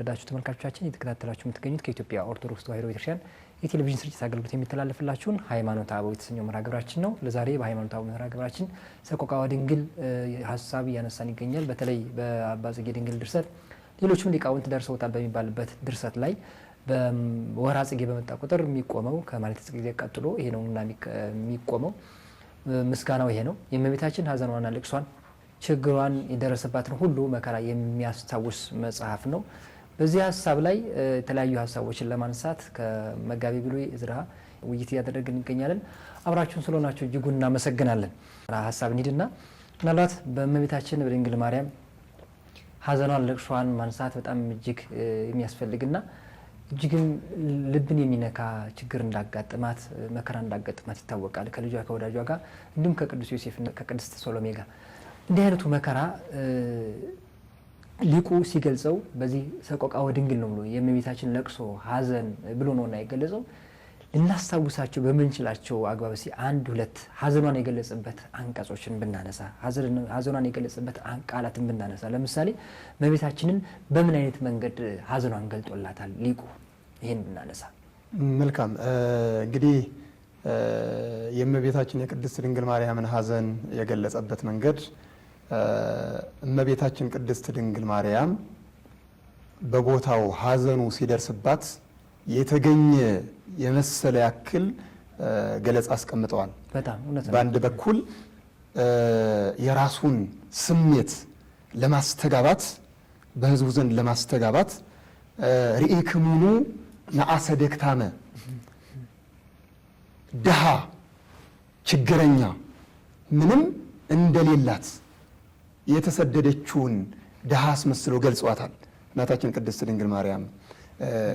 የተወደዳችሁ ተመልካቾቻችን፣ እየተከታተላችሁ የምትገኙት ከኢትዮጵያ ኦርቶዶክስ ተዋሕዶ ቤተክርስቲያን የቴሌቪዥን ስርጭት አገልግሎት የሚተላለፍላችሁን ሃይማኖተ አበው የተሰኘው መርሃ ግብራችን ነው። ለዛሬ በሃይማኖተ አበው መርሃ ግብራችን ሰቆቃወ ድንግል ሀሳብ እያነሳን ይገኛል። በተለይ በአባ ጽጌ ድንግል ድርሰት፣ ሌሎችም ሊቃውንት ደርሰውታል በሚባልበት ድርሰት ላይ በወርሃ ጽጌ በመጣ ቁጥር የሚቆመው፣ ከማኅሌተ ጽጌ ቀጥሎ ይሄ ነውና የሚቆመው ምስጋናው ይሄ ነው። የእመቤታችን ሀዘኗና ልቅሷን፣ ችግሯን፣ የደረሰባትን ሁሉ መከራ የሚያስታውስ መጽሐፍ ነው። በዚህ ሀሳብ ላይ የተለያዩ ሀሳቦችን ለማንሳት ከመጋቢ ብሉይ ዕዝራ ውይይት እያደረግን እንገኛለን። አብራችሁን ስለሆናችሁ እጅጉን እናመሰግናለን። ሀሳብ እንሂድና ምናልባት በእመቤታችን በድንግል ማርያም ሀዘኗን ለቅሷን ማንሳት በጣም እጅግ የሚያስፈልግና እጅግም ልብን የሚነካ ችግር እንዳጋጥማት፣ መከራ እንዳጋጥማት ይታወቃል። ከልጇ ከወዳጇ ጋር እንዲሁም ከቅዱስ ዮሴፍ፣ ከቅድስት ሶሎሜ ጋር እንዲህ አይነቱ መከራ ሊቁ ሲገልጸው በዚህ ሰቆቃወ ድንግል ነው ብሎ፣ የእመቤታችን ለቅሶ ሀዘን ብሎ ነውና የገለጸው። ልናስታውሳቸው በምንችላቸው አግባብ እስኪ አንድ ሁለት ሀዘኗን የገለጸበት አንቀጾችን ብናነሳ፣ ሀዘኗን የገለጸበት ቃላትን ብናነሳ፣ ለምሳሌ እመቤታችንን በምን አይነት መንገድ ሀዘኗን ገልጦላታል ሊቁ? ይህን ብናነሳ። መልካም። እንግዲህ የእመቤታችን የቅድስት ድንግል ማርያምን ሀዘን የገለጸበት መንገድ፣ እመቤታችን ቅድስት ድንግል ማርያም በቦታው ሀዘኑ ሲደርስባት የተገኘ የመሰለ ያክል ገለጻ አስቀምጠዋል። በአንድ በኩል የራሱን ስሜት ለማስተጋባት፣ በህዝቡ ዘንድ ለማስተጋባት፣ ርኢክሙኑ ነአሰ ደክታመ፣ ድሃ ችግረኛ ምንም እንደሌላት የተሰደደችውን ድሃ አስመስሎ ገልጿታል። እናታችን ቅድስት ድንግል ማርያም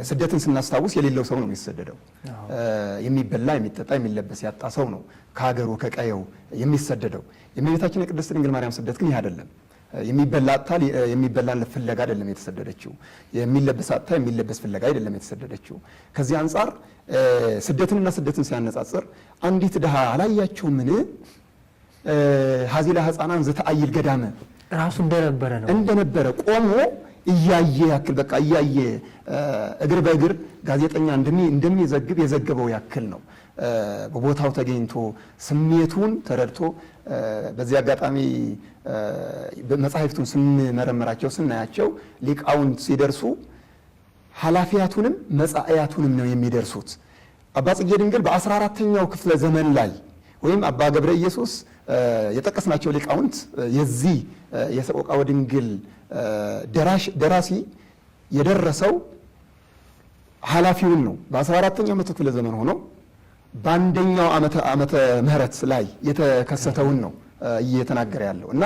ስደትን ስናስታውስ የሌለው ሰው ነው የሚሰደደው። የሚበላ፣ የሚጠጣ፣ የሚለበስ ያጣ ሰው ነው ከሀገሩ ከቀየው የሚሰደደው። የእመቤታችን የቅድስት ድንግል ማርያም ስደት ግን ይህ አይደለም። የሚበላ አጥታ የሚበላን ፍለጋ አይደለም የተሰደደችው። የሚለበስ አጥታ የሚለበስ ፍለጋ አይደለም የተሰደደችው። ከዚህ አንጻር ስደትንና ስደትን ሲያነጻጽር አንዲት ድሃ አላያችሁምን? ሀዚላ ህፃናን ዘተአይል ገዳመ። ራሱ እንደነበረ ነው። እንደነበረ ቆሞ እያየ ያክል፣ በቃ እያየ፣ እግር በእግር ጋዜጠኛ እንደሚዘግብ የዘገበው ያክል ነው። በቦታው ተገኝቶ ስሜቱን ተረድቶ፣ በዚህ አጋጣሚ መጻሕፍቱን ስንመረምራቸው፣ ስናያቸው፣ ሊቃውንት ሲደርሱ ኃላፊያቱንም መጻእያቱንም ነው የሚደርሱት። አባ ጽጌ ድንግል በ14ኛው ክፍለ ዘመን ላይ ወይም አባ ገብረ ኢየሱስ የጠቀስናቸው ሊቃውንት፣ የዚህ የሰቆቃወ ድንግል ደራሲ የደረሰው ኃላፊውን ነው። በ14ኛው መቶ ክፍለ ዘመን ሆኖ በአንደኛው ዓመተ ምህረት ላይ የተከሰተውን ነው እየተናገረ ያለው እና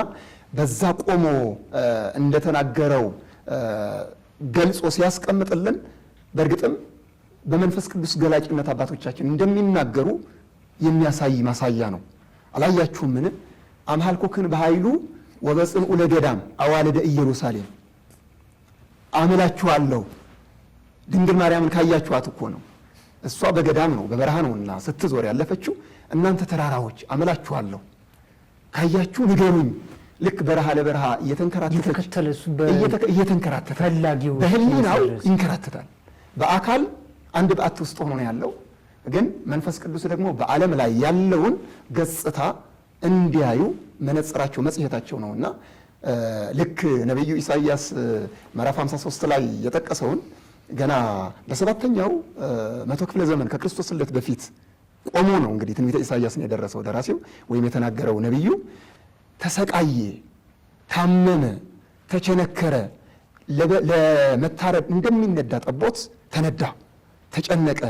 በዛ ቆሞ እንደተናገረው ገልጾ ሲያስቀምጥልን በእርግጥም በመንፈስ ቅዱስ ገላጭነት አባቶቻችን እንደሚናገሩ የሚያሳይ ማሳያ ነው። አላያችሁምን? አምሃልኩክን በኃይሉ ወበጽንዑ ለገዳም አዋልደ ኢየሩሳሌም፣ አምላችኋለሁ። ድንግል ማርያምን ካያችኋት እኮ ነው። እሷ በገዳም ነው፣ በበረሃ ነውና ስትዞር ያለፈችው። እናንተ ተራራዎች አምላችኋለሁ፣ ካያችሁ ንገሩኝ። ልክ በረሃ ለበረሃ እየተንከራተተች እየተንከራተተ በህሊናው ይንከራተታል። በአካል አንድ በዓት ውስጥ ሆኖ ነው ያለው። ግን መንፈስ ቅዱስ ደግሞ በዓለም ላይ ያለውን ገጽታ እንዲያዩ መነጽራቸው መጽሔታቸው ነውና፣ ልክ ነቢዩ ኢሳይያስ ምዕራፍ 53 ላይ የጠቀሰውን ገና በሰባተኛው መቶ ክፍለ ዘመን ከክርስቶስ ልደት በፊት ቆሞ ነው እንግዲህ ትንቢተ ኢሳይያስን የደረሰው ደራሲው ወይም የተናገረው ነቢዩ። ተሰቃየ፣ ታመመ፣ ተቸነከረ፣ ለመታረድ እንደሚነዳ ጠቦት ተነዳ፣ ተጨነቀ፣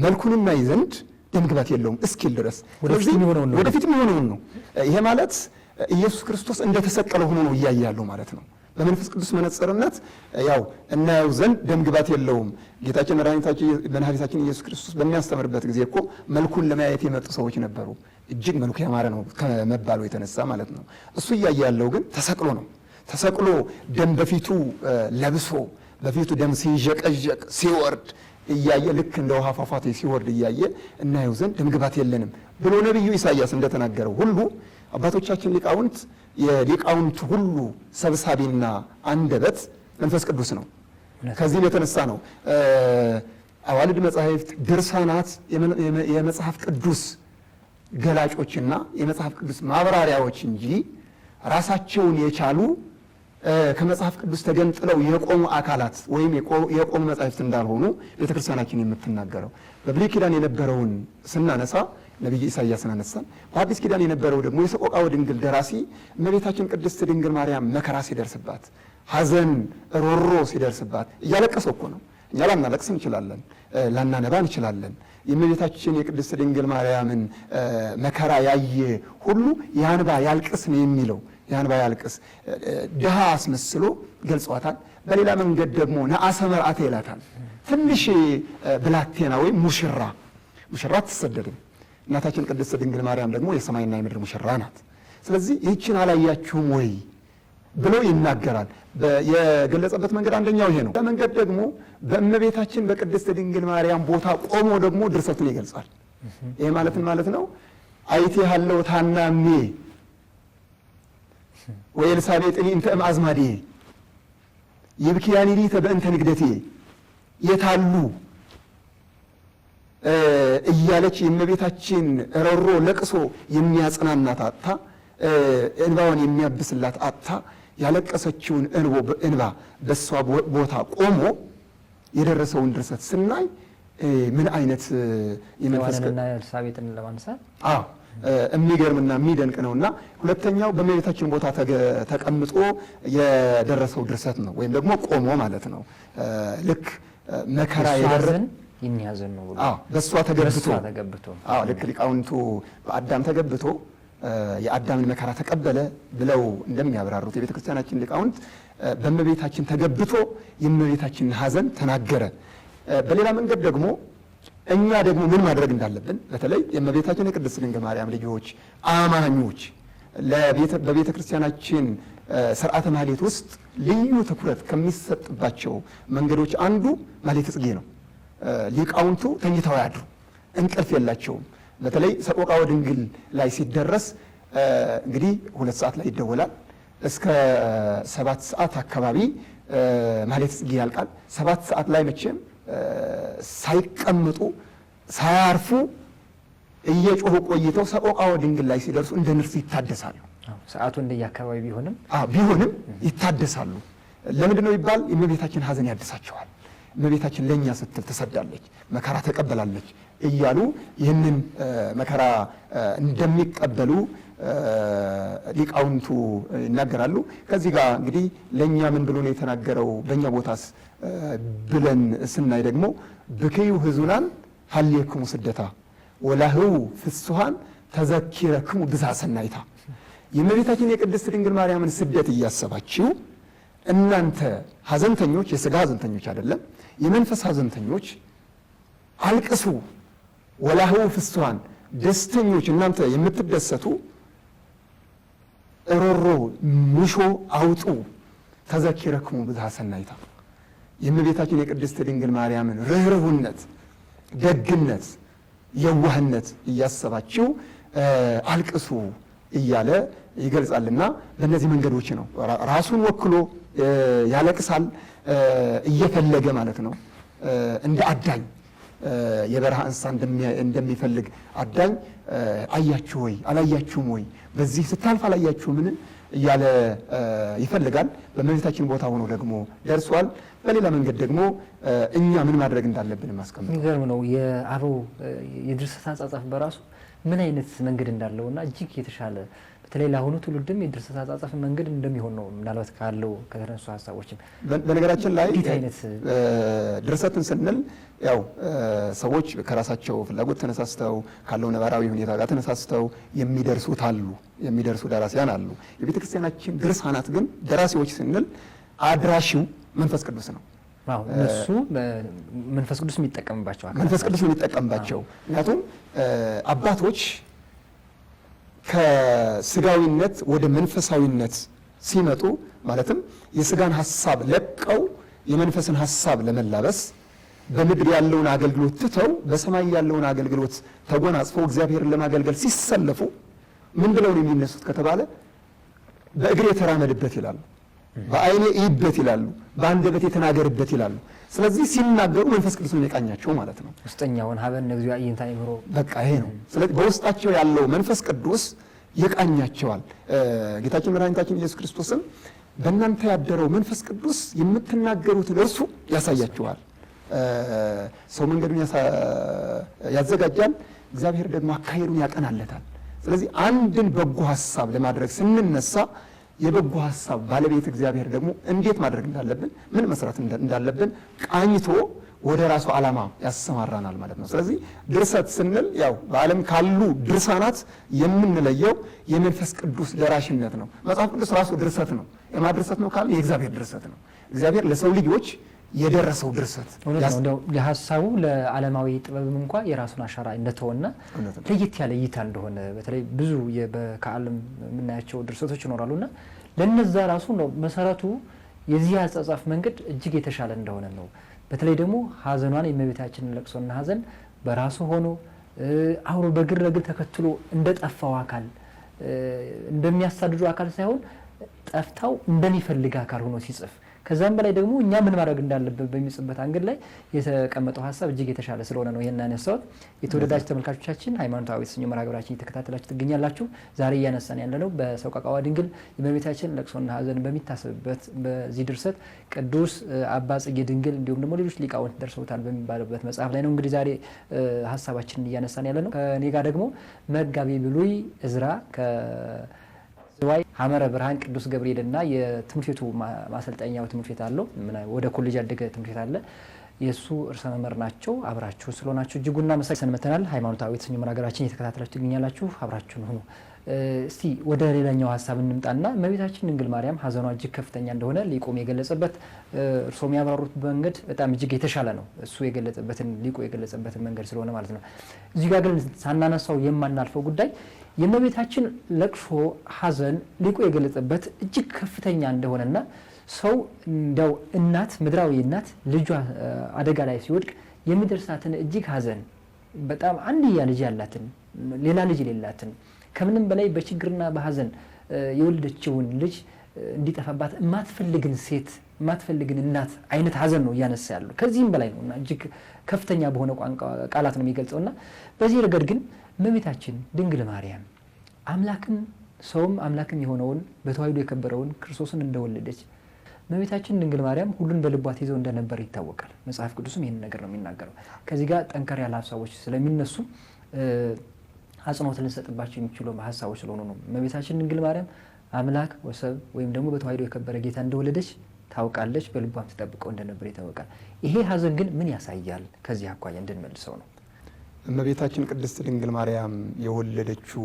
መልኩንም ያይ ዘንድ ደምግባት የለውም እስኪል ድረስ። ወደፊት የሚሆነውን ነው። ይሄ ማለት ኢየሱስ ክርስቶስ እንደተሰቀለ ሆኖ ነው እያየ ያለው ማለት ነው። በመንፈስ ቅዱስ መነጽርነት ያው እናየው ዘንድ ደምግባት የለውም። ጌታችን መድኃኒታችን ኢየሱስ ክርስቶስ በሚያስተምርበት ጊዜ እኮ መልኩን ለማየት የመጡ ሰዎች ነበሩ። እጅግ መልኩ ያማረ ነው ከመባሉ የተነሳ ማለት ነው። እሱ እያየ ያለው ግን ተሰቅሎ ነው። ተሰቅሎ ደም በፊቱ ለብሶ፣ በፊቱ ደም ሲንዠቀዠቅ ሲወርድ እያየ፣ ልክ እንደ ውሃ ፏፏቴ ሲወርድ እያየ እናየው ዘንድ ደምግባት የለንም ብሎ ነቢዩ ኢሳያስ እንደተናገረው ሁሉ፣ አባቶቻችን ሊቃውንት፣ የሊቃውንት ሁሉ ሰብሳቢና አንደበት መንፈስ ቅዱስ ነው። ከዚህም የተነሳ ነው አዋልድ መጻሕፍት፣ ድርሳናት የመጽሐፍ ቅዱስ ገላጮችና የመጽሐፍ ቅዱስ ማብራሪያዎች እንጂ ራሳቸውን የቻሉ ከመጽሐፍ ቅዱስ ተገንጥለው የቆሙ አካላት ወይም የቆሙ መጻሕፍት እንዳልሆኑ ቤተክርስቲያናችን የምትናገረው። በብሉይ ኪዳን የነበረውን ስናነሳ ነቢይ ኢሳያስን አነሳን። በአዲስ ኪዳን የነበረው ደግሞ የሰቆቃወ ድንግል ደራሲ እመቤታችን ቅድስት ድንግል ማርያም መከራ ሲደርስባት፣ ሐዘን ሮሮ ሲደርስባት እያለቀሰ እኮ ነው። እኛ ላናለቅስ እንችላለን፣ ላናነባ እንችላለን። የእመቤታችን የቅድስት ድንግል ማርያምን መከራ ያየ ሁሉ ያንባ ያልቅስ ነው የሚለው። ያንባ ያልቅስ ድሃ አስመስሎ ገልጿታል። በሌላ መንገድ ደግሞ ነአሰ መርዓተ ይላታል። ትንሽ ብላቴና ወይም ሙሽራ፣ ሙሽራ አትሰደድም። እናታችን ቅድስት ድንግል ማርያም ደግሞ የሰማይና የምድር ሙሽራ ናት። ስለዚህ ይህችን አላያችሁም ወይ ብሎ ይናገራል። የገለጸበት መንገድ አንደኛው ይሄ ነው። መንገድ ደግሞ በእመቤታችን በቅድስት ድንግል ማርያም ቦታ ቆሞ ደግሞ ድርሰቱን ይገልጻል። ይሄ ማለትን ማለት ነው አይቴ ሀለው ታናሜ ወኤልሳቤጥኒ እንተ እምአዝማዴ ይብኪያኒ ሊተ በእንተ ንግደቴ የታሉ እያለች የእመቤታችን ረሮ ለቅሶ የሚያጽናናት አጥታ፣ እንባዋን የሚያብስላት አጥታ ያለቀሰችውን እንባ በሷ ቦታ ቆሞ የደረሰውን ድርሰት ስናይ ምን አይነት የመንፈስ ሔዋንንና ኤልሳቤጥን ለማንሳት አዎ የሚገርምና የሚደንቅ ነውና፣ ሁለተኛው በእመቤታችን ቦታ ተቀምጦ የደረሰው ድርሰት ነው፣ ወይም ደግሞ ቆሞ ማለት ነው። ልክ መከራ የደረሰ የሚያዘን ነው ብሎ አዎ በሷ ተገብቶ በሷ ተገብቶ አዎ ልክ ሊቃውንቱ በአዳም ተገብቶ የአዳምን መከራ ተቀበለ ብለው እንደሚያብራሩት የቤተ ክርስቲያናችን ሊቃውንት በእመቤታችን ተገብቶ የእመቤታችንን ሐዘን ተናገረ። በሌላ መንገድ ደግሞ እኛ ደግሞ ምን ማድረግ እንዳለብን በተለይ የእመቤታችን የቅድስት ድንግል ማርያም ልጆች አማኞች በቤተ ክርስቲያናችን ስርዓተ ማህሌት ውስጥ ልዩ ትኩረት ከሚሰጥባቸው መንገዶች አንዱ ማህሌተ ጽጌ ነው። ሊቃውንቱ ተኝተው አያድሩ፣ እንቅልፍ የላቸውም። በተለይ ሰቆቃወ ድንግል ላይ ሲደረስ እንግዲህ 2 ሰዓት ላይ ይደወላል። እስከ 7 ሰዓት አካባቢ ማህሌተ ጽጌ ያልቃል። 7 ሰዓት ላይ መቼም ሳይቀመጡ ሳያርፉ እየጮሁ ቆይተው ሰቆቃወ ድንግል ላይ ሲደርሱ እንደ ንርስ ይታደሳሉ። አዎ፣ ሰዓቱ እንደየአካባቢ ቢሆንም አዎ፣ ቢሆንም ይታደሳሉ። ለምንድን ነው ይባል? የእመቤታችን ሐዘን ያድሳቸዋል። እመቤታችን ለኛ ስትል ተሰዳለች፣ መከራ ተቀበላለች እያሉ ይህንን መከራ እንደሚቀበሉ ሊቃውንቱ ይናገራሉ። ከዚህ ጋር እንግዲህ ለኛ ምን ብሎ ነው የተናገረው በእኛ ቦታስ ብለን ስናይ ደግሞ ብክዩ ህዙናን ሀሌክሙ ስደታ ወላህው ፍሱሃን ተዘኪረክሙ ብዝሃ ሰናይታ። የእመቤታችን የቅድስት ድንግል ማርያምን ስደት እያሰባችሁ እናንተ ሐዘንተኞች፣ የሥጋ ሐዘንተኞች አይደለም፣ የመንፈስ ሐዘንተኞች አልቅሱ። ወላህው ፍሱሃን ደስተኞች እናንተ የምትደሰቱ እሮሮ ሙሾ አውጡ። ተዘኪረክሙ ብዝሃ ሰናይታ። የእመቤታችን የቅድስት ድንግል ማርያምን ርህሩህነት፣ ደግነት፣ የዋህነት እያሰባችሁ አልቅሱ እያለ ይገልጻልና በእነዚህ መንገዶች ነው ራሱን ወክሎ ያለቅሳል፣ እየፈለገ ማለት ነው። እንደ አዳኝ የበረሃ እንስሳ እንደሚፈልግ አዳኝ አያችሁ ወይ አላያችሁም ወይ በዚህ ስታልፍ አላያችሁምን እያለ ይፈልጋል። በእመቤታችን ቦታ ሆኖ ደግሞ ደርሷል። በሌላ መንገድ ደግሞ እኛ ምን ማድረግ እንዳለብን ማስቀመጥ የሚገርም ነው። የአበው የድርሰት አጻጻፍ በራሱ ምን አይነት መንገድ እንዳለውና እጅግ የተሻለ በተለይ ለአሁኑ ትውልድም የድርሰት አጻጻፍ መንገድ እንደሚሆን ነው። ምናልባት ካለው ከተነሱ ሀሳቦችም በነገራችን ላይ እንዴት አይነት ድርሰትን ስንል ያው ሰዎች ከራሳቸው ፍላጎት ተነሳስተው ካለው ነባራዊ ሁኔታ ጋር ተነሳስተው የሚደርሱት አሉ፣ የሚደርሱ ደራሲያን አሉ። የቤተክርስቲያናችን ድርሳናት ግን ደራሲዎች ስንል አድራሺው መንፈስ ቅዱስ ነው። አዎ፣ እነሱ መንፈስ ቅዱስ የሚጠቀምባቸው አካላት መንፈስ ቅዱስ ናቸው። የሚጠቀምባቸው። ምክንያቱም አባቶች ከስጋዊነት ወደ መንፈሳዊነት ሲመጡ ማለትም የስጋን ሐሳብ ለቀው የመንፈስን ሐሳብ ለመላበስ በምድር ያለውን አገልግሎት ትተው በሰማይ ያለውን አገልግሎት ተጎናጽፈው እግዚአብሔርን ለማገልገል ሲሰለፉ ምን ብለው ነው የሚነሱት ከተባለ በእግሬ ተራመድበት ይላሉ። በዓይኔ እይበት ይላሉ፣ በአንደበቴ ተናገርበት ይላሉ። ስለዚህ ሲናገሩ መንፈስ ቅዱስ ነው የቃኛቸው ማለት ነው። ውስጠኛውን ሀበነ እግዚኦ አዕይንተ አእምሮ በቃ ይሄ ነው። ስለዚህ በውስጣቸው ያለው መንፈስ ቅዱስ ይቃኛቸዋል። ጌታችን መድኃኒታችን ኢየሱስ ክርስቶስም በእናንተ ያደረው መንፈስ ቅዱስ የምትናገሩትን እርሱ ያሳያችኋል። ሰው መንገዱን ያዘጋጃል፣ እግዚአብሔር ደግሞ አካሄዱን ያቀናለታል። ስለዚህ አንድን በጎ ሀሳብ ለማድረግ ስንነሳ የበጎ ሀሳብ ባለቤት እግዚአብሔር ደግሞ እንዴት ማድረግ እንዳለብን፣ ምን መስራት እንዳለብን ቃኝቶ ወደ ራሱ ዓላማ ያሰማራናል ማለት ነው። ስለዚህ ድርሰት ስንል ያው በዓለም ካሉ ድርሳናት የምንለየው የመንፈስ ቅዱስ ደራሽነት ነው። መጽሐፍ ቅዱስ ራሱ ድርሰት ነው። የማ ድርሰት ነው ካለ የእግዚአብሔር ድርሰት ነው። እግዚአብሔር ለሰው ልጆች የደረሰው ድርሰት እውነት ነው። እንደው ለሀሳቡ ለዓለማዊ ጥበብም እንኳ የራሱን አሻራ እንደተወና ለየት ያለ እይታ እንደሆነ በተለይ ብዙ ከዓለም የምናያቸው ድርሰቶች ይኖራሉና ለነዛ ራሱ ነው መሰረቱ የዚህ አጻጻፍ መንገድ እጅግ የተሻለ እንደሆነ ነው። በተለይ ደግሞ ሀዘኗን የእመቤታችንን ለቅሶና ሀዘን በራሱ ሆኖ አብሮ በግረግር ተከትሎ እንደጠፋው አካል እንደሚያሳድዱ አካል ሳይሆን ጠፍታው እንደሚፈልግ አካል ሆኖ ሲጽፍ ከዛም በላይ ደግሞ እኛ ምን ማድረግ እንዳለብን በሚጽበት angle ላይ የተቀመጠው ሀሳብ እጅግ የተሻለ ስለሆነ ነው ይህን ያነሳሁት። የተወደዳችሁ ተመልካቾቻችን ሃይማኖታዊ የተሰኘው መርሃ ግብራችን እየተከታተላችሁ ትገኛላችሁ። ዛሬ እያነሳን ያለነው በሰቆቃወ ድንግል የእመቤታችን ለቅሶና ሀዘን በሚታሰብበት በዚህ ድርሰት ቅዱስ አባ ጽጌ ድንግል እንዲሁም ደግሞ ሌሎች ሊቃውንት ደርሰውታል በሚባልበት መጽሐፍ ላይ ነው እንግዲህ ዛሬ ሀሳባችንን እያነሳን ያለነው። ከእኔ ጋር ደግሞ መጋቤ ብሉይ እዝራ ዝዋይ ሐመረ ብርሃን ቅዱስ ገብርኤል እና የትምህርት ቤቱ ማሰልጠኛው ትምህርት ቤት አለው። ወደ ኮሌጅ ያደገ ትምህርት ቤት አለ። የእሱ ርዕሰ መምህር ናቸው። አብራችሁ ስለሆናችሁ እጅጉን እናመሰግናለን። መተናል ሃይማኖታዊ የተሰኘው መርሃ ግብራችን እየተከታተላችሁ ትገኛላችሁ። አብራችሁን ሁኑ። እስቲ ወደ ሌላኛው ሀሳብ እንምጣና እመቤታችን ድንግል ማርያም ሀዘኗ እጅግ ከፍተኛ እንደሆነ ሊቁም የገለጸበት እርስዎም ያብራሩት መንገድ በጣም እጅግ የተሻለ ነው። እሱ የገለጸበትን ሊቁ የገለጸበትን መንገድ ስለሆነ ማለት ነው። እዚህ ጋር ግን ሳናነሳው የማናልፈው ጉዳይ የእመቤታችን ለቅሶ ሀዘን ሊቁ የገለጸበት እጅግ ከፍተኛ እንደሆነና ሰው እንደው እናት ምድራዊ እናት ልጇ አደጋ ላይ ሲወድቅ የሚደርሳትን እጅግ ሀዘን በጣም አንድያ ልጅ ያላትን ሌላ ልጅ የሌላትን ከምንም በላይ በችግርና በሀዘን የወለደችውን ልጅ እንዲጠፋባት የማትፈልግን ሴት የማትፈልግን እናት አይነት ሀዘን ነው እያነሳ ያለው። ከዚህም በላይ ነው እና እጅግ ከፍተኛ በሆነ ቋንቋ ቃላት ነው የሚገልጸው። እና በዚህ ረገድ ግን እመቤታችን ድንግል ማርያም አምላክን ሰውም አምላክም የሆነውን በተዋሕዶ የከበረውን ክርስቶስን እንደወለደች እመቤታችን ድንግል ማርያም ሁሉን በልቧ ትይዘው እንደነበር ይታወቃል። መጽሐፍ ቅዱስም ይህን ነገር ነው የሚናገረው። ከዚህ ጋር ጠንከር ያለ ሀሳቦች ስለሚነሱ አጽንኦት ልንሰጥባቸው የሚችሉ ሀሳቦች ስለሆኑ ነው። እመቤታችን ድንግል ማርያም አምላክ ወሰብ ወይም ደግሞ በተዋሕዶ የከበረ ጌታ እንደወለደች ታውቃለች፣ በልቧም ትጠብቀው እንደነበር ይታወቃል። ይሄ ሀዘን ግን ምን ያሳያል? ከዚህ አኳያ እንድንመልሰው ነው። እመቤታችን ቅድስት ድንግል ማርያም የወለደችው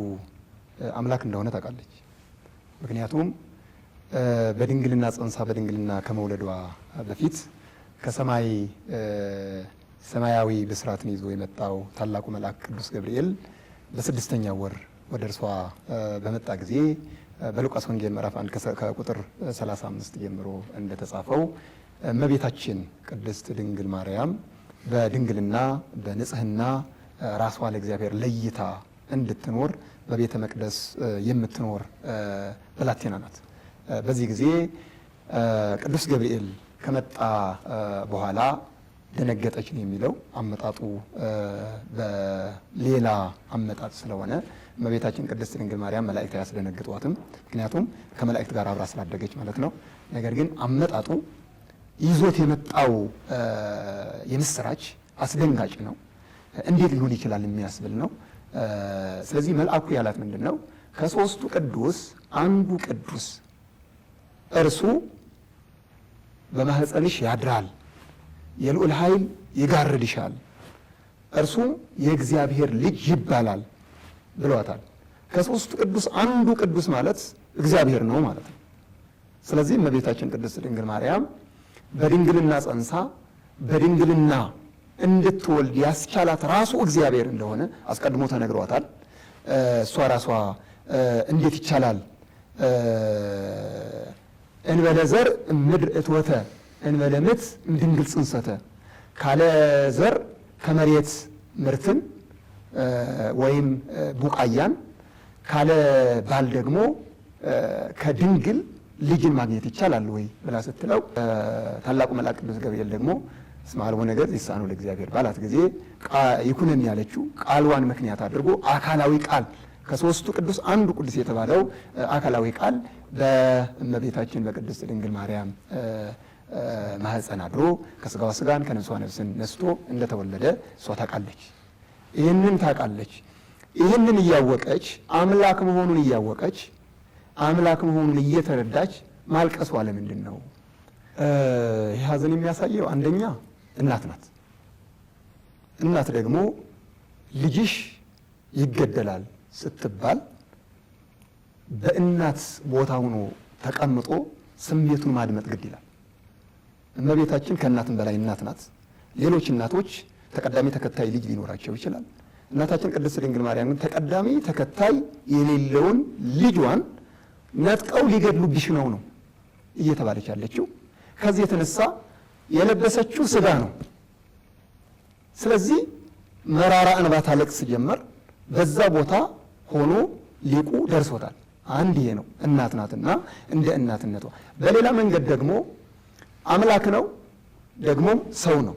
አምላክ እንደሆነ ታውቃለች። ምክንያቱም በድንግልና ጸንሳ በድንግልና ከመውለዷ በፊት ከሰማይ ሰማያዊ ብስራትን ይዞ የመጣው ታላቁ መልአክ ቅዱስ ገብርኤል በስድስተኛው ወር ወደ እርሷ በመጣ ጊዜ በሉቃስ ወንጌል ምዕራፍ 1 ከቁጥር 35 ጀምሮ እንደተጻፈው እመቤታችን ቅድስት ድንግል ማርያም በድንግልና በንጽህና ራሷ ለእግዚአብሔር ለይታ እንድትኖር በቤተ መቅደስ የምትኖር ብላቴና ናት። በዚህ ጊዜ ቅዱስ ገብርኤል ከመጣ በኋላ ደነገጠች ነው የሚለው። አመጣጡ በሌላ አመጣጥ ስለሆነ እመቤታችን ቅድስት ድንግል ማርያም መላእክት አያስደነግጧትም። ምክንያቱም ከመላእክት ጋር አብራ ስላደገች ማለት ነው። ነገር ግን አመጣጡ ይዞት የመጣው የምስራች አስደንጋጭ ነው። እንዴት ሊሆን ይችላል የሚያስብል ነው። ስለዚህ መልአኩ ያላት ምንድን ነው? ከሶስቱ ቅዱስ አንዱ ቅዱስ እርሱ በማህፀንሽ ያድራል፣ የልዑል ኃይል ይጋርድሻል፣ እርሱም የእግዚአብሔር ልጅ ይባላል ብሏታል። ከሶስቱ ቅዱስ አንዱ ቅዱስ ማለት እግዚአብሔር ነው ማለት ነው። ስለዚህ እመቤታችን ቅድስት ድንግል ማርያም በድንግልና ጸንሳ በድንግልና እንድትወልድ ያስቻላት ራሱ እግዚአብሔር እንደሆነ አስቀድሞ ተነግሯታል። እሷ ራሷ እንዴት ይቻላል እንበለ ዘር እምድር እትወተ እንበለ ምት እምድንግል ጽንሰተ፣ ካለ ዘር ከመሬት ምርትን ወይም ቡቃያን ካለ ባል ደግሞ ከድንግል ልጅን ማግኘት ይቻላል ወይ ብላ ስትለው ታላቁ መልአክ ቅዱስ ገብርኤል ደግሞ እስመ አልቦ ነገር ዘይሳነው ለእግዚአብሔር ባላት ጊዜ ይኩነን ያለችው ቃልዋን ምክንያት አድርጎ አካላዊ ቃል ከሶስቱ ቅዱስ አንዱ ቅዱስ የተባለው አካላዊ ቃል በእመቤታችን በቅድስት ድንግል ማርያም ማህፀን አድሮ ከስጋዋ ስጋን ከነፍሷ ነፍስን ነስቶ እንደተወለደ እሷ ታውቃለች። ይህንን ታውቃለች። ይህንን እያወቀች አምላክ መሆኑን እያወቀች አምላክ መሆኑን እየተረዳች ማልቀሷ ለምንድን ነው? ይህ ሐዘን የሚያሳየው አንደኛ እናት ናት። እናት ደግሞ ልጅሽ ይገደላል ስትባል በእናት ቦታ ሆኖ ተቀምጦ ስሜቱን ማድመጥ ግድ ይላል። እመቤታችን ከእናትም በላይ እናት ናት። ሌሎች እናቶች ተቀዳሚ ተከታይ ልጅ ሊኖራቸው ይችላል። እናታችን ቅድስት ድንግል ማርያም ግን ተቀዳሚ ተከታይ የሌለውን ልጇን ነጥቀው ሊገድሉብሽ ነው ነው እየተባለች ያለችው። ከዚህ የተነሳ የለበሰችው ስጋ ነው። ስለዚህ መራራ እንባ ታለቅስ ጀመር። በዛ ቦታ ሆኖ ሊቁ ደርሶታል። አንድ ይሄ ነው፣ እናት ናትና እንደ እናትነቷ። በሌላ መንገድ ደግሞ አምላክ ነው፣ ደግሞም ሰው ነው።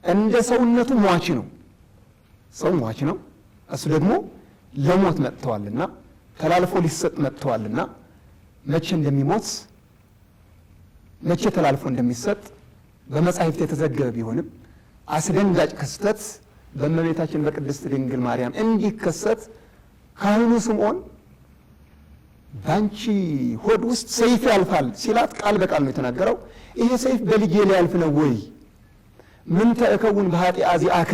እንደ ሰውነቱ ሟች ነው። ሰው ሟች ነው፣ እሱ ደግሞ ለሞት መጥተዋልና ተላልፎ ሊሰጥ መጥተዋልና መቼ እንደሚሞት መቼ ተላልፎ እንደሚሰጥ በመጻሕፍት የተዘገበ ቢሆንም አስደንጋጭ ክስተት በእመቤታችን በቅድስት ድንግል ማርያም እንዲከሰት ካህኑ ስምዖን ባንቺ ሆድ ውስጥ ሰይፍ ያልፋል ሲላት ቃል በቃል ነው የተናገረው። ይሄ ሰይፍ በልጄ ሊያልፍ ነው ወይ? ምን ተእከውን በኃጢአ ዚአከ፣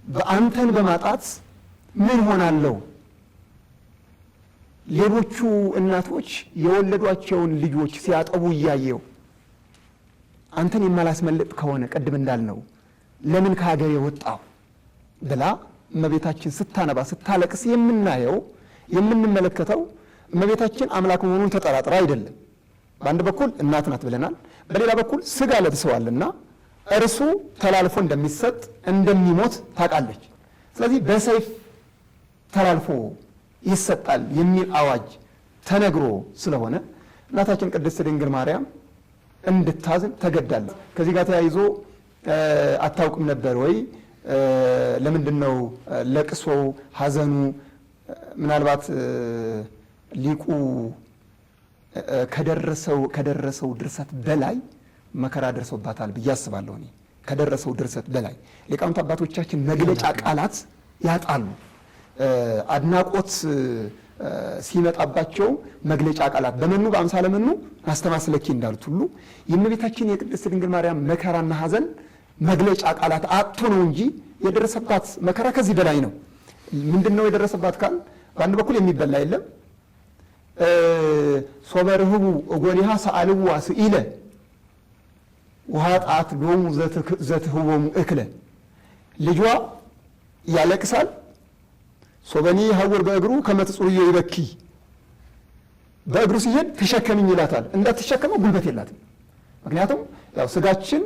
በአንተን በማጣት ምን ሆናለሁ? ሌሎቹ እናቶች የወለዷቸውን ልጆች ሲያጠቡ እያየው አንተን የማላስመልጥ ከሆነ ቅድም እንዳልነው ለምን ከሀገር የወጣው ብላ እመቤታችን ስታነባ ስታለቅስ የምናየው የምንመለከተው እመቤታችን አምላክ መሆኑን ተጠራጥራ አይደለም። በአንድ በኩል እናት ናት ብለናል፣ በሌላ በኩል ስጋ ለብሰዋልና እርሱ ተላልፎ እንደሚሰጥ እንደሚሞት ታውቃለች። ስለዚህ በሰይፍ ተላልፎ ይሰጣል የሚል አዋጅ ተነግሮ ስለሆነ እናታችን ቅድስት ድንግል ማርያም እንድታዝን ተገዳለች። ከዚህ ጋር ተያይዞ አታውቅም ነበር ወይ? ለምንድን ነው ለቅሶው ሐዘኑ? ምናልባት ሊቁ ከደረሰው ድርሰት በላይ መከራ ደርሶባታል ብዬ አስባለሁ። እኔ ከደረሰው ድርሰት በላይ ሊቃውንት አባቶቻችን መግለጫ ቃላት ያጣሉ። አድናቆት ሲመጣባቸው መግለጫ ቃላት በመኑ በአምሳለ መኑ አስተማስለኪ እንዳሉት ሁሉ የእመቤታችን የቅድስት ድንግል ማርያም መከራና ሐዘን መግለጫ ቃላት አጥቶ ነው እንጂ የደረሰባት መከራ ከዚህ በላይ ነው። ምንድን ነው የደረሰባት ካል በአንድ በኩል የሚበላ የለም። ሶበ ርህቡ እጎሊሃ ሰአልዋ ስኢለ ውሃ ጣት ሎሙ ዘትህቦሙ እክለ። ልጇ ያለቅሳል። ሶበኒ ሀውር በእግሩ ከመትጽርዮ ይበኪ፣ በእግሩ ሲሄድ ተሸከምኝ ይላታል። እንዳትሸከመው ጉልበት የላትም። ምክንያቱም ያው ስጋችን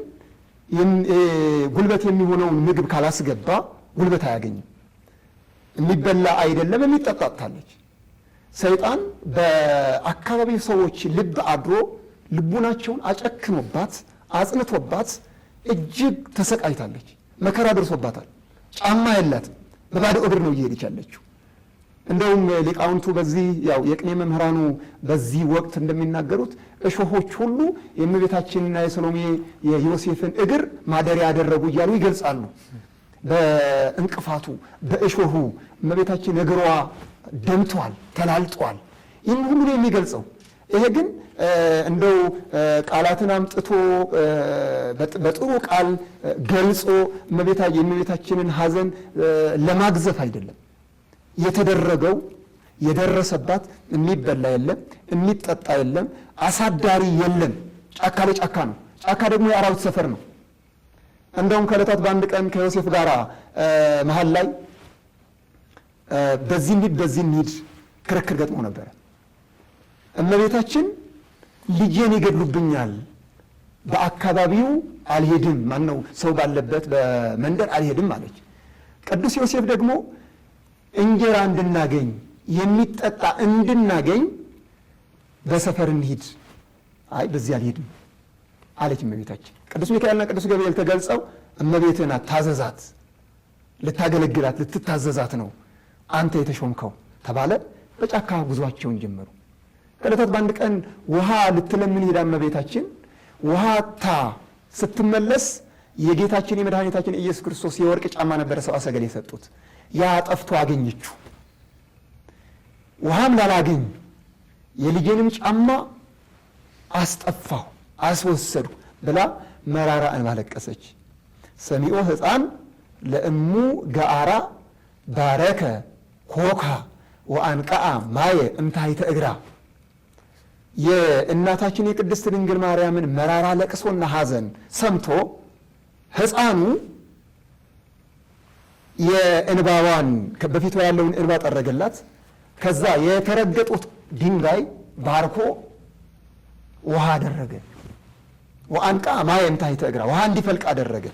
ጉልበት የሚሆነውን ምግብ ካላስገባ ጉልበት አያገኝም። የሚበላ አይደለም የሚጠጣታለች። ሰይጣን በአካባቢው ሰዎች ልብ አድሮ ልቡናቸውን አጨክኖባት አጽንቶባት እጅግ ተሰቃይታለች። መከራ ደርሶባታል። ጫማ የላትም። በባዶ እግር ነው እየሄደች ያለችው። እንደውም ሊቃውንቱ በዚህ ያው የቅኔ መምህራኑ በዚህ ወቅት እንደሚናገሩት እሾሆች ሁሉ የእመቤታችንና የሰሎሜ የዮሴፍን እግር ማደሪያ ያደረጉ እያሉ ይገልጻሉ። በእንቅፋቱ በእሾሁ እመቤታችን እግሯ ደምቷል፣ ተላልጧል። ይህን ሁሉ ነው የሚገልጸው። ይሄ ግን እንደው ቃላትን አምጥቶ በጥሩ ቃል ገልጾ የእመቤታችንን ሐዘን ለማግዘፍ አይደለም የተደረገው። የደረሰባት የሚበላ የለም፣ የሚጠጣ የለም፣ አሳዳሪ የለም። ጫካ ለጫካ ነው። ጫካ ደግሞ የአራዊት ሰፈር ነው። እንደውም ከዕለታት በአንድ ቀን ከዮሴፍ ጋር መሀል ላይ በዚህ እንሂድ በዚህ እንሂድ ክርክር ገጥሞ ነበረ። እመቤታችን ልጄን ይገድሉብኛል፣ በአካባቢው አልሄድም፣ ማነው ሰው ባለበት በመንደር አልሄድም አለች። ቅዱስ ዮሴፍ ደግሞ እንጀራ እንድናገኝ የሚጠጣ እንድናገኝ በሰፈር እንሂድ። አይ በዚህ አልሄድም አለች እመቤታችን። ቅዱስ ሚካኤልና ቅዱስ ገብርኤል ተገልጸው እመቤትህን ታዘዛት፣ ልታገለግላት ልትታዘዛት ነው አንተ የተሾምከው ተባለ። በጫካ ጉዟቸውን ጀመሩ። ከዕለታት በአንድ ቀን ውሃ ልትለምን ሄዳ እመቤታችን ውሃ ታ ስትመለስ የጌታችን የመድኃኒታችን ኢየሱስ ክርስቶስ የወርቅ ጫማ ነበረ ሰብአ ሰገል የሰጡት። ያ ጠፍቶ አገኘችው። ውሃም ላላገኝ የልጄንም ጫማ አስጠፋሁ አስወሰድኩ ብላ መራራ እንባ ለቀሰች። ሰሚኦ ሕፃን ለእሙ ገአራ ባረከ ኮካ ወአንቀአ ማየ እምታሕተ እግራ። የእናታችን የቅድስት ድንግል ማርያምን መራራ ለቅሶና ሐዘን ሰምቶ ሕፃኑ የእንባዋን በፊቷ ያለውን እንባ ጠረገላት። ከዛ የተረገጡት ድንጋይ ባርኮ ውሃ አደረገ። ወአንቅዐ ማየ እምታሕተ እግራ፣ ውሃ እንዲፈልቅ አደረገ።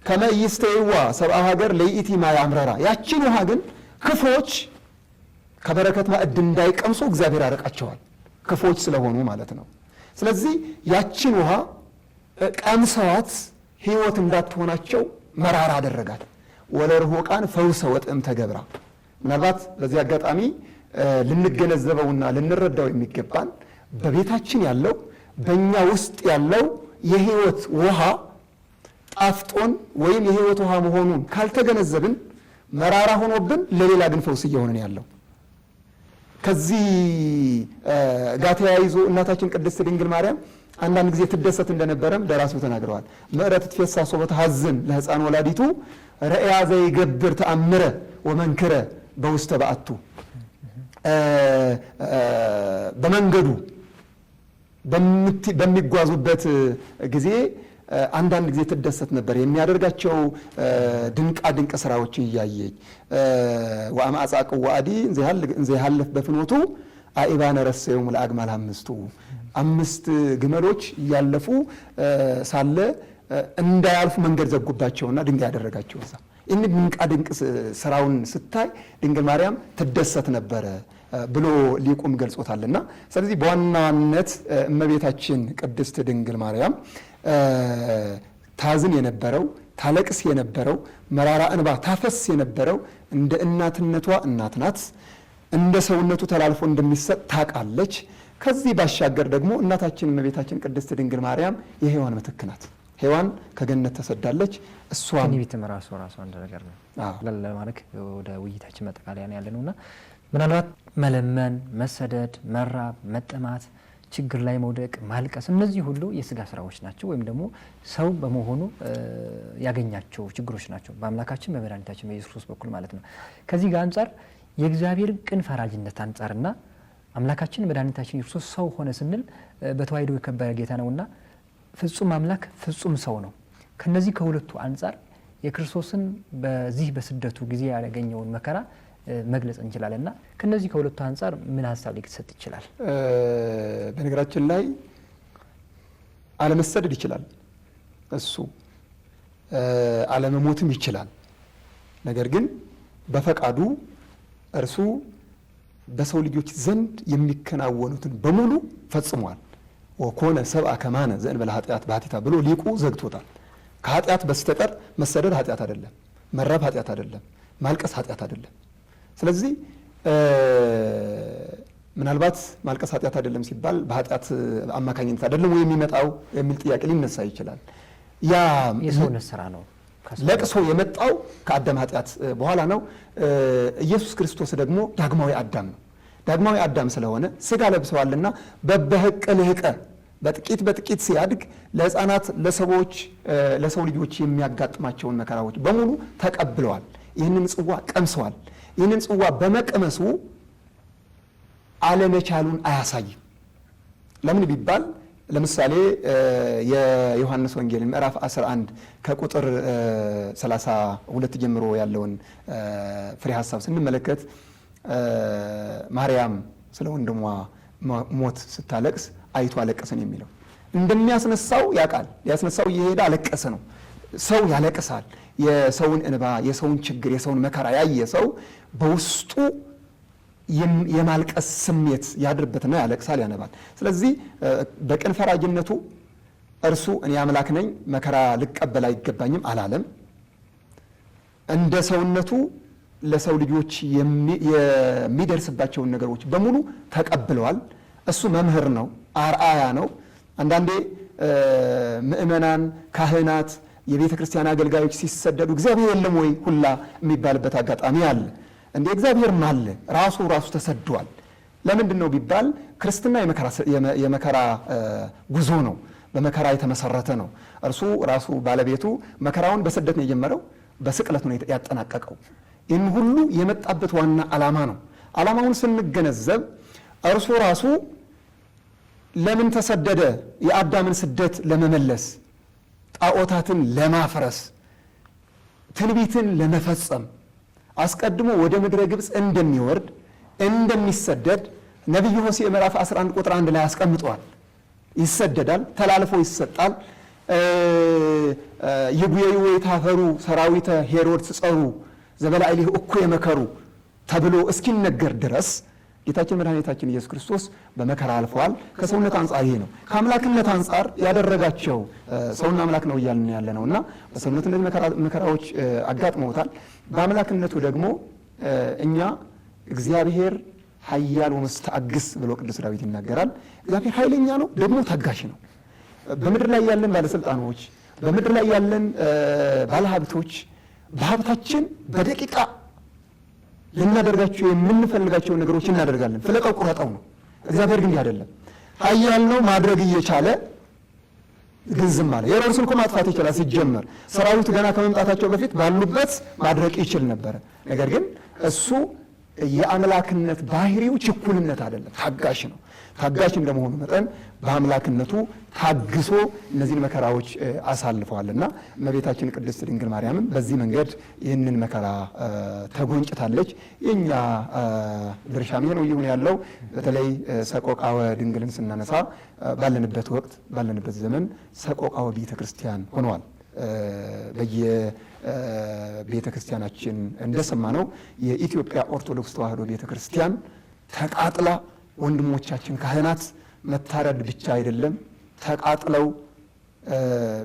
ከመ ኢይስተይዋ ሰብአ ሀገር ለይእቲ ማየ አምረራ፣ ያችን ውሃ ግን ክፎች ከበረከት ማዕድ እንዳይቀምሱ እግዚአብሔር ያረቃቸዋል፣ ክፎች ስለሆኑ ማለት ነው። ስለዚህ ያችን ውሃ ቀምሰዋት ሕይወት እንዳትሆናቸው መራራ አደረጋት። ወለርሁቃን ፈውሰ ወጥእም ተገብራ። ምናልባት በዚህ አጋጣሚ ልንገነዘበውና ልንረዳው የሚገባን በቤታችን ያለው በእኛ ውስጥ ያለው የሕይወት ውሃ ጣፍጦን ወይም የሕይወት ውሃ መሆኑን ካልተገነዘብን መራራ ሆኖብን ለሌላ ግን ፈውስ እየሆንን ያለው። ከዚህ ጋር ተያይዞ እናታችን ቅድስት ድንግል ማርያም አንዳንድ ጊዜ ትደሰት እንደነበረም ደራሲው ተናግረዋል። ምዕረት ትፌሳ ሶበ ተሐዝን ለሕፃን ወላዲቱ ረእያ ዘይገብር ተአምረ ወመንክረ በውስተ በአቱ። በመንገዱ በሚጓዙበት ጊዜ አንዳንድ ጊዜ ትደሰት ነበር። የሚያደርጋቸው ድንቃ ድንቅ ስራዎች እያየች ወአማጻቅ ወአዲ እንዘ በፍኖቱ አኢባነ ረሰዮም ለአግማል አምስቱ፣ አምስት ግመሎች እያለፉ ሳለ እንዳያልፉ መንገድ ዘጉባቸውና ድንጋይ ያደረጋቸው እዛ። ይህን ድንቃ ድንቅ ስራውን ስታይ ድንግል ማርያም ትደሰት ነበረ ብሎ ሊቁም ገልጾታልና፣ ስለዚህ በዋናነት እመቤታችን ቅድስት ድንግል ማርያም ታዝን የነበረው፣ ታለቅስ የነበረው፣ መራራ እንባ ታፈስ የነበረው እንደ እናትነቷ እናት ናት። እንደ ሰውነቱ ተላልፎ እንደሚሰጥ ታውቃለች። ከዚህ ባሻገር ደግሞ እናታችን እመቤታችን ቅድስት ድንግል ማርያም የሔዋን ምትክ ናት። ሔዋን ከገነት ተሰዳለች። እሷም ትንቢትም ራሱ ራሱ አንድ ነገር ነው ለማድረግ ወደ ውይይታችን መጠቃለያ ነው ያለነውና፣ ምናልባት መለመን፣ መሰደድ፣ መራብ፣ መጠማት፣ ችግር ላይ መውደቅ፣ ማልቀስ፣ እነዚህ ሁሉ የስጋ ስራዎች ናቸው ወይም ደግሞ ሰው በመሆኑ ያገኛቸው ችግሮች ናቸው በአምላካችን በመድኃኒታችን በኢየሱስ ክርስቶስ በኩል ማለት ነው። ከዚህ ጋር አንጻር የእግዚአብሔር ቅን ፈራጅነት አንጻርና አምላካችን መድኃኒታችን ኢየሱስ ክርስቶስ ሰው ሆነ ስንል በተዋሕዶ የከበረ ጌታ ነውና ፍጹም አምላክ ፍጹም ሰው ነው። ከነዚህ ከሁለቱ አንጻር የክርስቶስን በዚህ በስደቱ ጊዜ ያገኘውን መከራ መግለጽ እንችላለን። እና ከነዚህ ከሁለቱ አንጻር ምን ሀሳብ ሊሰጥ ይችላል? በነገራችን ላይ አለመሰደድ ይችላል፣ እሱ አለመሞትም ይችላል። ነገር ግን በፈቃዱ እርሱ በሰው ልጆች ዘንድ የሚከናወኑትን በሙሉ ፈጽሟል። ወኮነ ሰብአ ከማነ ዘእንበለ ኃጢአት ባሕቲታ ብሎ ሊቁ ዘግቶታል። ከኃጢአት በስተቀር መሰደድ ኃጢአት አይደለም፣ መራብ ኃጢአት አይደለም፣ ማልቀስ ኃጢአት አይደለም። ስለዚህ ምናልባት ማልቀስ ኃጢአት አይደለም ሲባል በኃጢአት አማካኝነት አይደለም ወይ የሚመጣው የሚል ጥያቄ ሊነሳ ይችላል። ያ የሰውነት ስራ ነው። ለቅሶ የመጣው ከአዳም ኃጢአት በኋላ ነው። ኢየሱስ ክርስቶስ ደግሞ ዳግማዊ አዳም ነው። ዳግማዊ አዳም ስለሆነ ስጋ ለብሰዋልና በበህቀ ልህቀ በጥቂት በጥቂት ሲያድግ ለሕፃናት፣ ለሰዎች፣ ለሰው ልጆች የሚያጋጥማቸውን መከራዎች በሙሉ ተቀብለዋል። ይህንን ጽዋ ቀምሰዋል። ይህንን ጽዋ በመቅመሱ አለመቻሉን አያሳይም። ለምን ቢባል ለምሳሌ የዮሐንስ ወንጌል ምዕራፍ 11 ከቁጥር 32 ጀምሮ ያለውን ፍሬ ሀሳብ ስንመለከት ማርያም ስለ ወንድሟ ሞት ስታለቅስ አይቶ አለቀሰን የሚለው እንደሚያስነሳው ያውቃል። ሊያስነሳው እየሄደ አለቀሰ ነው። ሰው ያለቅሳል። የሰውን እንባ፣ የሰውን ችግር፣ የሰውን መከራ ያየ ሰው በውስጡ የማልቀስ ስሜት ያድርበትና ያለቅሳል፣ ያነባል። ስለዚህ በቅን ፈራጅነቱ እርሱ እኔ አምላክ ነኝ መከራ ልቀበል አይገባኝም አላለም። እንደ ሰውነቱ ለሰው ልጆች የሚደርስባቸውን ነገሮች በሙሉ ተቀብለዋል። እሱ መምህር ነው፣ አርአያ ነው። አንዳንዴ ምእመናን፣ ካህናት፣ የቤተ ክርስቲያን አገልጋዮች ሲሰደዱ እግዚአብሔር የለም ወይ ሁላ የሚባልበት አጋጣሚ አለ። እንደ እግዚአብሔርም አለ፣ ራሱ ራሱ ተሰዷል። ለምንድን ነው ቢባል ክርስትና የመከራ ጉዞ ነው፣ በመከራ የተመሰረተ ነው። እርሱ ራሱ ባለቤቱ መከራውን በስደት ነው የጀመረው፣ በስቅለት ነው ያጠናቀቀው። ይህን ሁሉ የመጣበት ዋና ዓላማ ነው። ዓላማውን ስንገነዘብ እርሱ ራሱ ለምን ተሰደደ? የአዳምን ስደት ለመመለስ፣ ጣዖታትን ለማፍረስ፣ ትንቢትን ለመፈጸም አስቀድሞ ወደ ምድረ ግብፅ እንደሚወርድ እንደሚሰደድ ነቢዩ ሆሴዕ ምዕራፍ 11 ቁጥር 1 ላይ አስቀምጧል። ይሰደዳል፣ ተላልፎ ይሰጣል። ይጉየዩ ወይታፈሩ ሰራዊተ ሄሮድስ ጸሩ ዘበላዕሌሁ እኩየ መከሩ ተብሎ እስኪነገር ድረስ ጌታችን መድኃኒታችን ኢየሱስ ክርስቶስ በመከራ አልፈዋል። ከሰውነት አንጻር ይሄ ነው። ከአምላክነት አንጻር ያደረጋቸው ሰውና አምላክ ነው እያልን ያለ ነው እና በሰውነት እነዚህ መከራዎች አጋጥመውታል። በአምላክነቱ ደግሞ እኛ እግዚአብሔር ኃያል ወመስተአግስ ብሎ ቅዱስ ዳዊት ይናገራል። እግዚአብሔር ኃይለኛ ነው፣ ደግሞ ታጋሽ ነው። በምድር ላይ ያለን ባለስልጣኖች፣ በምድር ላይ ያለን ባለሀብቶች በሀብታችን በደቂቃ ልናደርጋቸው የምንፈልጋቸው ነገሮች እናደርጋለን። ፍለቀው ቁረጠው ነው። እግዚአብሔር ግን አይደለም። ኃያል ነው፣ ማድረግ እየቻለ ግን ዝም አለ። ሄሮድስን እኮ ማጥፋት ይችላል። ሲጀመር ሰራዊቱ ገና ከመምጣታቸው በፊት ባሉበት ማድረቅ ይችል ነበረ። ነገር ግን እሱ የአምላክነት ባህሪው ችኩልነት አይደለም፣ ታጋሽ ነው። ታጋሽ እንደመሆኑ መጠን በአምላክነቱ ታግሶ እነዚህን መከራዎች አሳልፈዋልና እመቤታችን ቅድስት ድንግል ማርያምም በዚህ መንገድ ይህንን መከራ ተጎንጭታለች። የእኛ ድርሻም ይሄ ነው እየሆነ ያለው። በተለይ ሰቆቃወ ድንግልን ስናነሳ ባለንበት ወቅት ባለንበት ዘመን ሰቆቃወ ቤተ ክርስቲያን ሆነዋል። በየቤተ ክርስቲያናችን እንደሰማነው የኢትዮጵያ ኦርቶዶክስ ተዋሕዶ ቤተ ክርስቲያን ተቃጥላ ወንድሞቻችን ካህናት መታረድ ብቻ አይደለም ተቃጥለው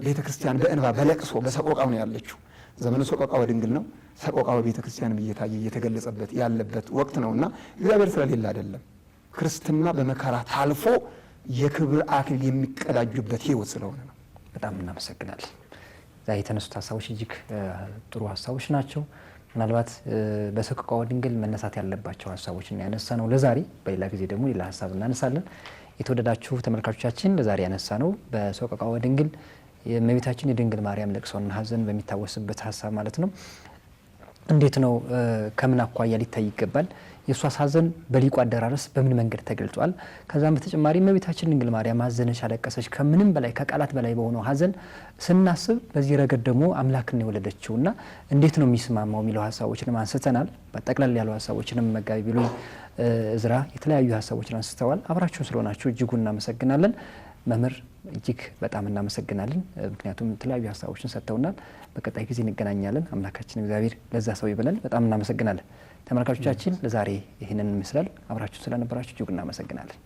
ቤተ ክርስቲያን በእንባ በለቅሶ በሰቆቃው ነው ያለችው። ዘመኑ ሰቆቃወ ድንግል ነው። ሰቆቃወ ቤተ ክርስቲያንም እየታየ እየተገለጸበት ያለበት ወቅት ነውና እግዚአብሔር ስለሌለ አይደለም። ክርስትና በመከራ ታልፎ የክብር አክሊል የሚቀዳጁበት ሕይወት ስለሆነ ነው። በጣም እናመሰግናለን። ዛሬ የተነሱት ሀሳቦች እጅግ ጥሩ ሀሳቦች ናቸው። ምናልባት በሰቆቃወ ድንግል መነሳት ያለባቸው ሀሳቦችን ያነሳ ነው ለዛሬ። በሌላ ጊዜ ደግሞ ሌላ ሀሳብ እናነሳለን። የተወደዳችሁ ተመልካቾቻችን ለዛሬ ያነሳ ነው በሰቆቃወ ድንግል የእመቤታችን የድንግል ማርያም ለቅሶና ሐዘን በሚታወስበት ሀሳብ ማለት ነው። እንዴት ነው ከምን አኳያ ሊታይ ይገባል? የእሷስ ሐዘን በሊቁ አደራረስ በምን መንገድ ተገልጿል? ከዛም በተጨማሪ እመቤታችን ድንግል ማርያም አዘነች፣ አለቀሰች። ከምንም በላይ ከቃላት በላይ በሆነው ሐዘን ስናስብ በዚህ ረገድ ደግሞ አምላክን የወለደችውና እንዴት ነው የሚስማማው የሚለው ሀሳቦችንም አንስተናል። ጠቅለል ያሉ ሀሳቦችንም መጋቢ ብሉይ እዝራ የተለያዩ ሀሳቦችን አንስተዋል። አብራችሁን ስለሆናችሁ እጅጉን እናመሰግናለን። መምህር እጅግ በጣም እናመሰግናለን። ምክንያቱም የተለያዩ ሀሳቦችን ሰጥተውናል። በቀጣይ ጊዜ እንገናኛለን። አምላካችን እግዚአብሔር ለዛ ሰው ይበለን። በጣም እናመሰግናለን። ተመልካቾቻችን ለዛሬ ይህንን ይመስላል። አብራችሁን ስለነበራችሁ እጅጉን እናመሰግናለን።